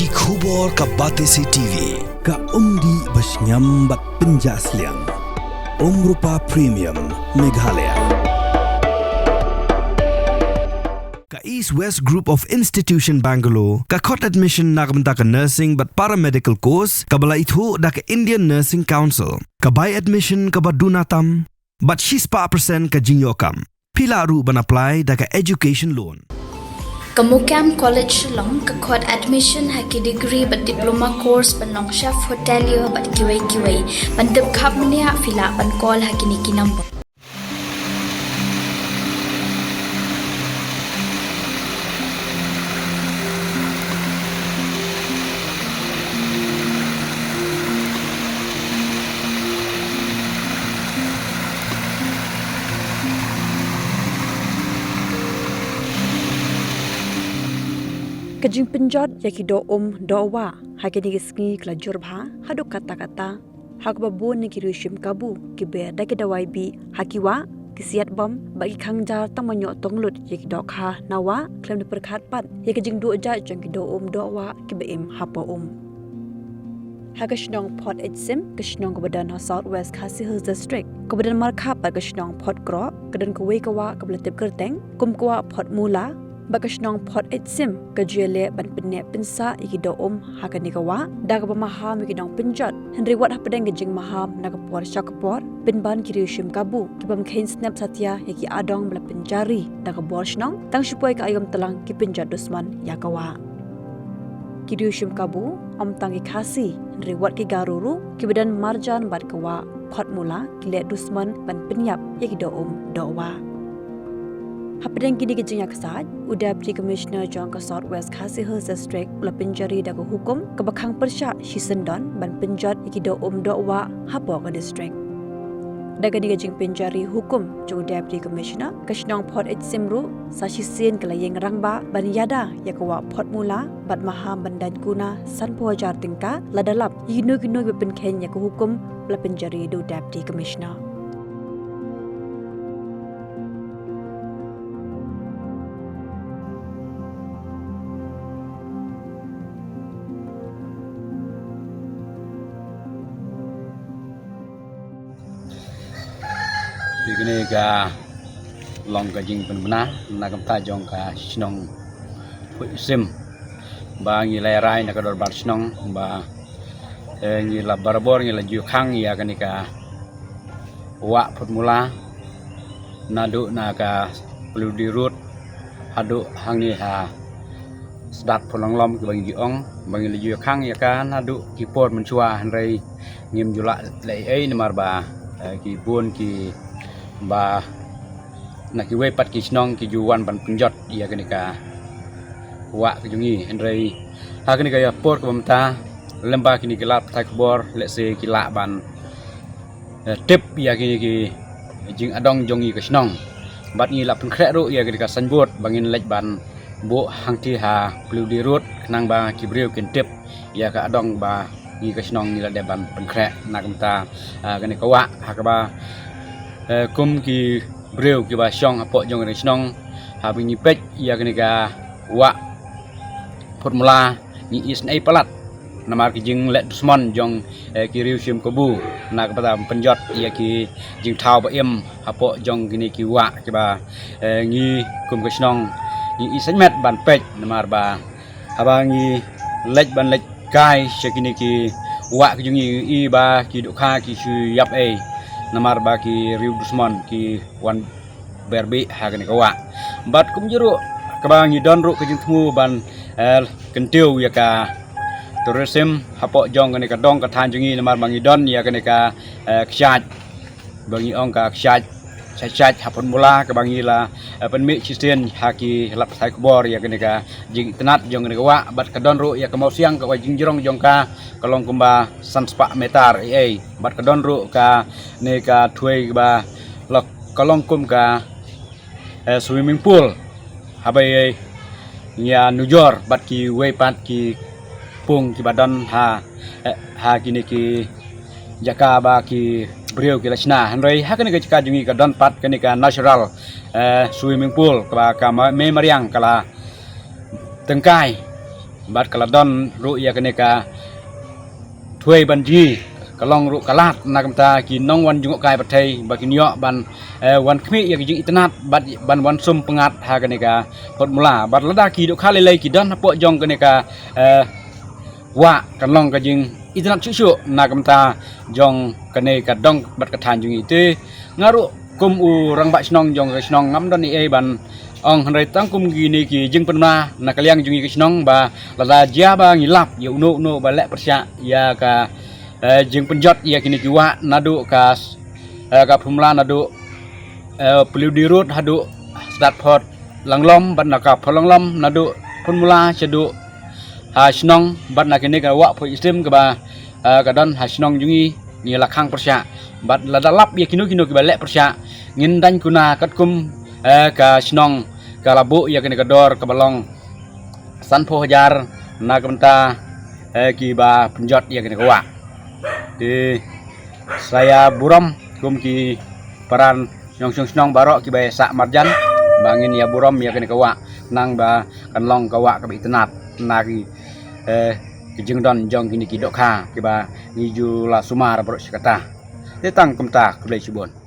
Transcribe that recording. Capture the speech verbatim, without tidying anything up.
Ki khubor ka Batesi T V, ka umdih ba shngiam bad pynjah sliang. Umrupa Premium, Meghalaya. Ka East West Group of Institution Bangalore, ka khot admission na ka bynta ka nursing bad paramedical course, kaba la ithuh da ka Indian Nursing Council, ka bai admission kaba duna tam, bad shispah percent ka jingïoh kam. Phi lah ruh ban apply da ka education loan. Ka Mukam College Shillong ka khot admission ha ki degree bad diploma course ban long chef hotelier bad kiwei kiwei. Ban tip khapmniah phi lah ban call ha kine ki number. Ka jingpynjot ïa ki doh um doh wah ha kine ki sngi ka la jur bha haduh katta katta, ha kaba bun na ki riew shim kabu ki ber da ki dawai bih ha ki wah, ki siat bom bad ki khang jar tang ban ïoh tong lut ïa ki dohkha na wah, khlem da pyrkhat pat ïa ka jingduh jait jong ki doh um doh wah kiba im hapoh um. Ha ka shnong Port Sim, ka shnong kaba don ha South West Khasi Hills District, kaba don markhap bad ka shnong Port Kro, ka don kawei ka wah kaba la tip kyrteng kum ka wah Port Mula, bad ka shnong Port Sim ka ju ïaleh ban pynneh pynsah ïa ki doh um ha kane ka wah da kaba maham ïa ki nongpynjot. Hynrei wat hapdeng ka jingmaham, na ka por sha ka por, pynban ki riew shim kabu ki bym kheiñ snep satia ïa ki adong ba la pynjari da ka bor shnong, tang shu poi ka aïom tlang ki pynjot dusmon ïa ka wah. Ki riew shim kabu, ym tang ki Khasi, hynrei wat ki Garo ruh, kiba don marjan bad ka wah Port Mula, ki leh dusmon ban pynïap ïa ki doh um doh wah. Hapdeng kine ki jingïaksaid, u Deputy Commissioner jong ka South West Khasi Hills District u la pynjari da ka hukum kaba khang pyrshah shisyndon ban pynjot ïa ki doh um doh wah hapoh ka district. Da kane ka jingpynjari hukum jong u Deputy Commissioner, ka shnong Port Sim ruh sa shisien ka la ïeng rangbah ban ïada ïa ka wah Port Mula bad maham ban daiñ kuna sanphew hajar tyngka, lada lap ïa kino kino kiba pynkheiñ ïa ka hukum ba la pynjari da u Deputy Commissioner. Te kane ka long ka jingpynbna na ka bynta jong ka shnong Port Sim, ba ngi la ïarai na ka dorbar shnong ba, eh, ngi la barabor ngi la ju khang ïa kane ka wah Port Mula, naduh na ka Paliudi Road haduh hangne ha Sdat Phulanglom, kiba ngi ju ong ba ngi la ju khang ïa ka naduh ki por mynshuwa, hynrei ngim ju lah leh ei ei namar ba, eh, ki bun kiba na kiwei pat ki shnong ki ju wan ban pynjot ïa kane ka wah ka jong ngi, hynrei ha kane ka por kaba mynta, lem bad kine ki lad pathai khubor, lehse ki lah ban, eh, tip ïa kine ki jingadong jong ngi ka shnong. Bad ngi la pynkhreh ruh ïa kane ka signboard ba ngin leit ban buh hangtei ha Paliudi Road, khnang ba ki briew kin tip ïa ka adong ba ngi ka shnong ngi la dep ban pynkhreh na ka bynta, ah, kane ka wah, ha kaba, eh, kum ki briew kiba shong hapoh jong kane ka shnong, haba ngi peit ïa kane ka wah Port Mula, ngi isynei palat namar ki jingleh dusmon jong, eh, ki riew shim kabu na ka bynta pynjot ïa ki jingthaw ba im hapoh jong kine ki wah kiba, eh, ngi kum ka shnong ngi isynei met ban peit namar ba haba ngi leit ban leit kai sha kine ki wah ki jong ngi, ngi i ba ki dohkha ki shu ïap ei namar ba ki riew dusmon ki wan ber bih ha kane ka wah. Bad kumjuh ruh kaba ngi don ruh ka jingthmu ban, eh, kyntiew ïa ka tourism hapoh jong kane ka dong ka thaiñ jong ngi namar ba ngi don ïa kane ka, eh, kshaid ba ngi ong ka kshaid, kshaid, kshaid ha Port Mula kaba ngi la, eh, pynmih shisien ha ki lad pathai khubor ïa kane ka jingitynnad jong kane ka wah, bad ka don ruh ïa ka mawsiang kaba jingjrong jong ka, ka long kumba san spah meter ei ei, bad ka don ruh kane ka thwei kaba la, ka long kum ka, eh, swimming pool, haba ïa ngi ïa nujor bad kiwei pat ki pung kiba don ha, eh, ha kine ki jaka ba ki briew ki la shna. Hynrei ha kane ka jaka jong ngi ka don pat kane ka natural, eh, swimming pool kaba ka ma-, mei mariang ka la tyngkai bad ka la don ruh ïa kane ka thwei ban jngi, ka long ruh ka lad na ka bynta ki nongwan jngohkai pyrthei ba kin ïoh ban, eh, wan khmih ïa ki jingitynnad bad ban wan sum pyngngad ha kane ka formula. Bad lada ki dohkha lei lei ki don hapoh jong kane ka, eh, wah, kan long ka jingitynnad shuh shuh na ka bynta jong kane ka dong bad ka thaiñ jong ngi. Te nga ruh kum u rangbah shnong jong ka shnong ngam don ei ei ban ong, hynrei tang kum kine ki jingpynbna na ka liang jong ngi ka shnong ba lada jia ba ngi lap ïa uno uno ba leh pyrshah ïa ka, eh, jingpynjot ïa kine ki wah naduh ka, eh, ka formula naduh, eh, Paliudi Road haduh Stratford Langloh bad na ka Pholanglom, naduh formula shaduh ha shnong bad na kine ka wah poi stem kaba, eh, ka don ha shnong jong ngi, ngi la khang pyrshah. Bad lada lap ïa kino kino kiba leh pyrshah, ngin dang kuna katkum, eh, ka shnong ka la buh ïa kane ka dor kaba long sanphew hajar na ka bynta, eh, kiba pynjot ïa kane ka wah. Te sa ïa burom kum ki para nongshong shnong baroh kiba ïa sah marjan ba ngin ïa burom ïa kane ka wah, nang ba kan long ka wah kaba itynnad na ki, eh, ki jingdon jong kine ki dohkha kiba ngi ju la sumar baroh shi katta. Te tang kumta, khublei shibun.